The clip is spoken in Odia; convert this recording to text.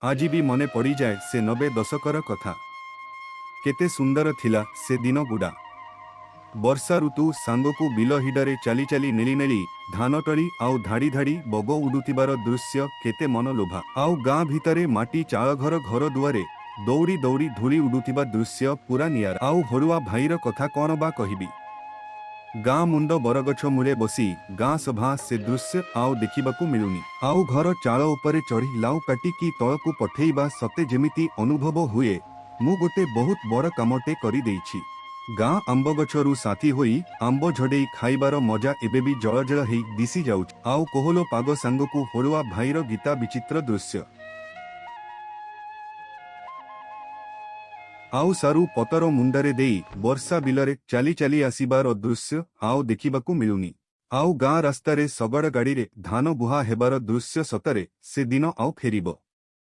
ଆଜି ବି ମନେ ପଡ଼ିଯାଏ ସେ 90 ଦଶକର କଥା। କେତେ ସୁନ୍ଦର ଥିଲା ସେ ଦିନ ଗୁଡ଼ା। ବର୍ଷା ଋତୁ ସାଙ୍ଗକୁ ବିଲ ହିଡ଼ରେ ଚାଲି ଚାଲି ନେଳି ନେଳି ଧାନତଳି ଆଉ ଧାଡ଼ି ଧାଡ଼ି ବଗ ଉଡୁଥିବାର ଦୃଶ୍ୟ କେତେ ମନଲୋଭା। ଆଉ ଗାଁ ଭିତରେ ମାଟି ଚାଳଘର ଘର ଦୁଆରେ ଦୌଡ଼ି ଦୌଡ଼ି ଧୂଳି ଉଡୁଥିବା ଦୃଶ୍ୟ ପୁରା ନିଆରା। ଆଉ ହଳୁଆ ଭାଇର କଥା କ'ଣ ବା କହିବି। ଗାଁ ମୁଣ୍ଡ ବରଗଛ ମୂଳେ ବସି ଗାଁ ସଭା, ସେ ଦୃଶ୍ୟ ଆଉ ଦେଖିବାକୁ ମିଳୁନି। ଆଉ ଘର ଚାଳ ଉପରେ ଚଢ଼ି ଲାଉ କାଟିକି ତଳକୁ ପଠେଇବା, ସତେ ଯେମିତି ଅନୁଭବ ହୁଏ ମୁଁ ଗୋଟେ ବହୁତ ବଡ଼ କାମଟେ କରିଦେଇଛି। ଗାଁ ଆମ୍ବଗଛରୁ ସାଥୀ ହୋଇ ଆମ୍ବ ଝଡ଼େଇ ଖାଇବାର ମଜା ଏବେ ବି ଜଳଜଳ ହେଇ ଦିଶି ଯାଉଛି। ଆଉ କୋହଲ ପାଗ ସାଙ୍ଗକୁ ହଳୁଆ ଭାଇର ଗୀତା ବିଚିତ୍ର ଦୃଶ୍ୟ। ଆଉ ସାରୁ ପତର ମୁଣ୍ଡରେ ଦେଇ ବର୍ଷା ବିଲରେ ଚାଲି ଚାଲି ଆସିବାର ଦୃଶ୍ୟ ଆଉ ଦେଖିବାକୁ ମିଳୁନି। ଆଉ ଗାଁ ରାସ୍ତାରେ ଶଗଡ଼ ଗାଡ଼ିରେ ଧାନ ବୁହା ହେବାର ଦୃଶ୍ୟ, ସତରେ ସେ ଦିନ ଆଉ ଫେରିବ।